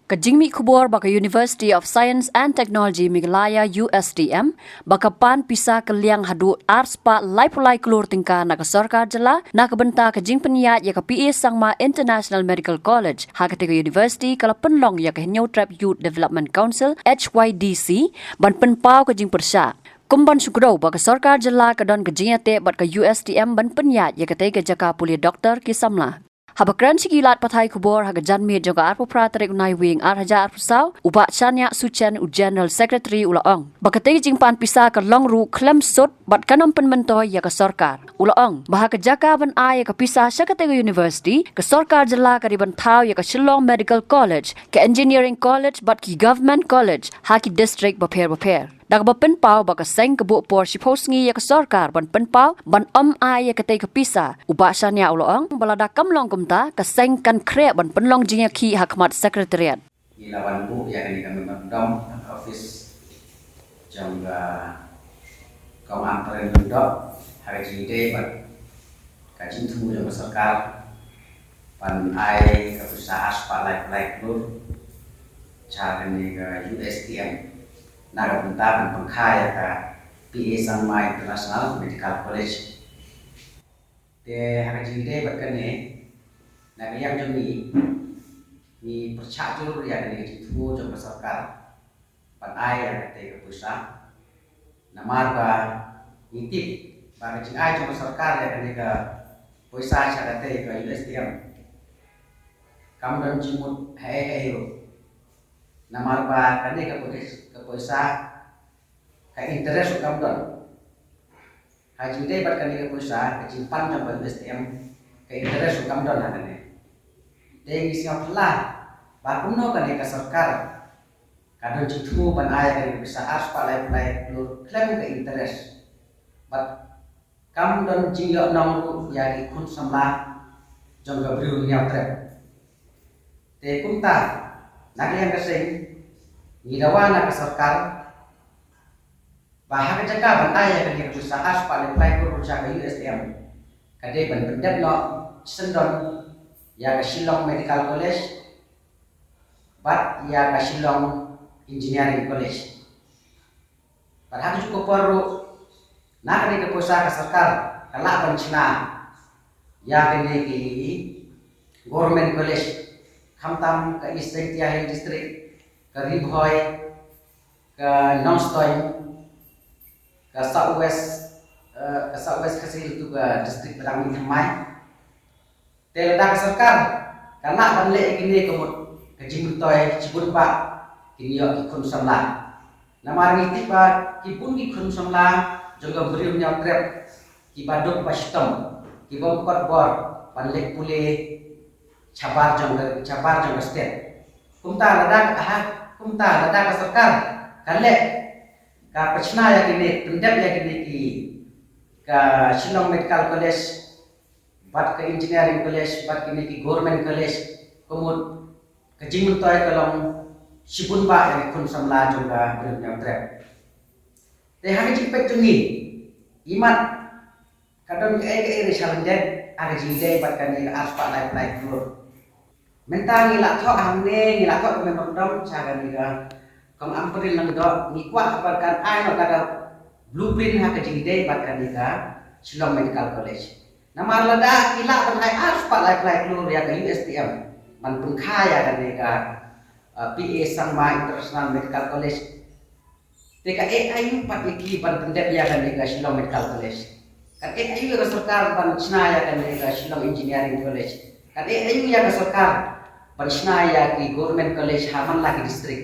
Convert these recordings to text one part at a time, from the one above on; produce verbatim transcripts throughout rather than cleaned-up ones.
Ka jingmih khubor ba ka University of Science and Technology Meghalaya, U S T M, ba ka pan pisa kylliang haduh ar spah laiphew lai klur tyngka na ka sorkar jylla na ka bynta ka jingpynïaid ïa ka P A Sangma International Medical College ha katei ka university ka la pynlong ïa ka Hynñiewtrep Youth Development Council, H Y D C, ban pynpaw ka jingpyrshah. Kum ban shu kdew ba ka sorkar jylla ka don ka jingïateh bad ka U S T M ban pynïaid ïa katei ka jaka pule doktor ki samla. Haba kren sha ki lad pathai khubor ha ka janmiet jong ka arphew phra tarik u Naiwieng ar hajar arphew saw, u Bah Shaniah Suchen, u General Secretary, u la ong ba katei ka jingpan pisa ka long ruh khlem sut bad kan ym pynmyntoi ïa ka sorkar. U la ong ba ha ka jaka ban ai ïa ka pisa sha katei ka university, ka sorkar jylla ka dei ban thaw ïa ka Shillong Medical College, ka Engineering College bad ki Government College ha ki district bapher bapher. Da kaba pynpaw ba ka seng ka buh por shiphew sngi ïa ka sorkar ban pynpaw ban ym ai ïa katei ka pisa, u Bah Shaniah u la ong ba lada kam long kumta, ka seng kan khreh ban pynlong jingïakhih ha khmat Secretariat. Ngi la wan buh ïa kane ka memorandum ha ka office jong ka Kong Ampareen Lyngdoh ha ka jingïadei bad ka jingthmu jong ka sorkar ban ai ka pisa ar spah laiphew lai klur sha kane ka U S T M na ka bynta ban pynkha ïa ka P A Sangma International Medical College. Te ha ka jingïadei bad kane, na ka liang jong ngi, ngi pyrshah jur ïa kane ka jingthmu jong ka sorkar ban ai ïa katei ka pisa. Namar ba ngi tip ba ka jingai jong ka sorkar ïa kane ka pisa sha katei ka U S T M kam don jingmut haei haei ruh. Namar ba kane ka pisa, ka pisa, ka interest ruh kam don. Ha jingïadei bad kane ka pisa, ka jingpan jong ka U S T M, ka interest ruh kam don ha kane. Te ngi sngew phylla ba kumno kane ka sorkar ka don jingthmu ban ai kane ka pisa ar spah laiphew lai klur khlem ka interest. Bad kam don jingïohnong ruh ïa ki khun samla jong ka Bri u Hynñiewtrep. Te kumta, na ka liang ka seng, ngi dawa na ka sorkar ba ha ka jaka ban ai ïa kane ka pisa ar spah laiphew lai klur sha ka U S T M, ka dei ban pyndep noh shisyndon ïa ka Shillong Medical College bad ïa ka Shillong Engineering College. Bad ha kajuh ka por ruh, na kane ka pisa ka sorkar ka lah ban shna ïa kine ki government college, khamtam ka East Jaintia Hills District, ka Ri Bhoi, ka Nongstoiñ, ka South West, eh, ka South West Khasi Hills, tu ka district ba dang mih thymmai. Te lada ka sorkar ka lah ban leh ïa kine ka mut ka jingmyntoi shibun bah kin ïoh ki khun samla. Namar ngi tip ba ki bun ki khun samla jong ka Bri u Hynñiewtrep kiba duk ba shitom, ki bym kot bor ban leit pule shabar jong ka, shabar jong ka state. Kumta lada ka, ha, kumta lada ka sorkar ka leh, ka pynshna ïa kine, pyndep ïa kine ki, ka Shillong Medical College bad ka Engineering College bad kine ki Government College, ka mut ka jingmyntoi ka long shibun bah ïa ki khun samla jong ka Bri u Hynñiewtrep. Te ha ka jingpeit jong ngi, imat ka don kaei kaei re shalyndet ha ka jingïadei bad kane ka ar spah laiphew lai klur. Mynta ngi la thoh hangne, ngi la thoh ka memorandum sha kane ka Kong Ampareen Lyngdoh, ngi kwah ba kan ai noh da ka blueprint ha ka jingïadei bad kane ka Shillong Medical College. Namar lada ki lah ban ai ar spah laiphew lai klur ïa ka U S T M ban pynkha ïa kane ka, uh, P A Sangma International Medical College. Te ka eh aïu pat ïa ki ban pyndep ïa kane ka Shillong Medical College? Ka eh aïu ïa ka sorkar ban shna ïa kane ka Shillong Engineering College? Ka eh aïu ïa ka sorkar ban shna ïa ki government college ha man la ki district?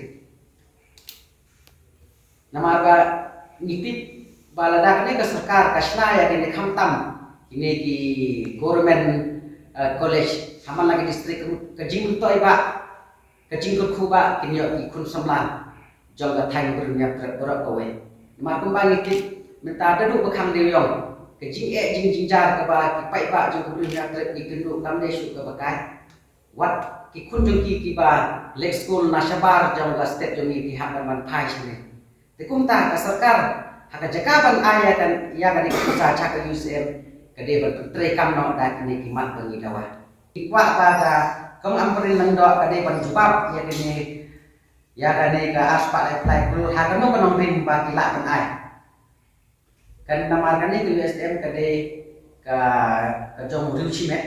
Namar ba ngi tip ba lada kane ka sorkar ka shna ïa kine khamtam kine ki government, eh, college ha man la ki district, ka jingmyntoi bah, ka jingkyrkhu bah kin ïoh ki khun samla jong ka thaiñ Bri u Hynñiewtrep baroh kawei. Namar kumba ngi tip mynta da duh ba khang dewïong, ka jingeh jingjynjar kaba ki paidbah jong ka Bri u Hynñiewtrep ki kynduh kam dei shuh kaba kai. Wat ki khun jong ki kiba leit skul na shabar jong ka state jong ngi ki hap ban wan phai shane. Te kumta ka sorkar ha ka jaka ban ai ïa ka, ïa kane ka pisa sha ka U S M, ka dei ban pyntreikam noh da kine ki mat ba ngi dawa. Ngi kwah ba ka Kong Ampareen Lyngdoh ka dei ban jubab ïa kane, ïa kane ka arspah laiphew lai klur ha kano ka nongrim ba ki lah ban ai. Kan namar kane ka U S M ka dei ka, ka jong u riewshimet,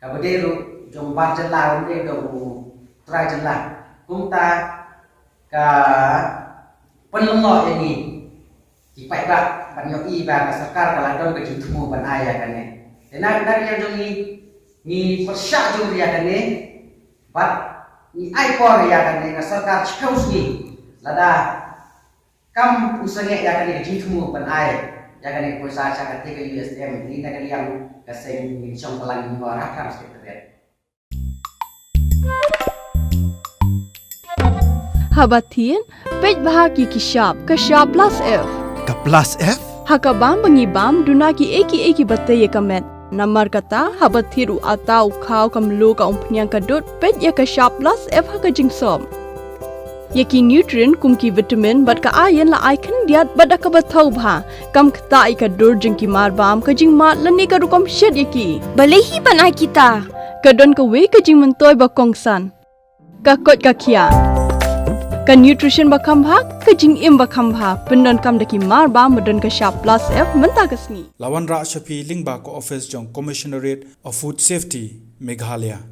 kaba dei ruh jong bar jylla, ym dei jong u trai jylla. Kumta ka pynlyngngoh ïa ngi ki paidbah ban ïohi ba ka sorkar ka la don ka jingthmu ban ai ïa kane. Te na, na ka liang jong ngi, ngi pyrshah jur ïa kane bad ngi ai por ïa kane ka sorkar shiphew sngi. Lada kam pynshai ïa kane ka jingthmu ban ai ïa kane ka poisa sha kata ka U S M, ngi na ka liang ka seng ngi shong palang ngi ïa ka Secretariat. Haba thied, peit bha ki ki shap, ka shap plus F. Ka plus F? Ha ka bam ba ngi bam, duna ki ei ki ei kiba tei ïa ka met. Namar kata, haba thied u atta u khaw ka mluh ka umphniang ka dud, peit ïa ka shap plus F ha ka jingsop. Ïa ki nutrient kum ki vitamin bad ka iron la ai khyndiat bad da kaba thaw bha. Kam ktah ïa ka dur jong ki mar bam, ka jingmad lane ka rukom shet ïa ki. Balei hi ban ai kita? Ka don kawei ka jingmyntoi ba kongsan. Ka koit ka khiah. Ka nutrition ba kham bha, ka jingim ba kham bha, pyndonkam da ki mar bam ba don ka shap plus F mynta ka sngi. La wanrah sha phi lyngba ka office jong Commissionerate of Food Safety, Meghalaya.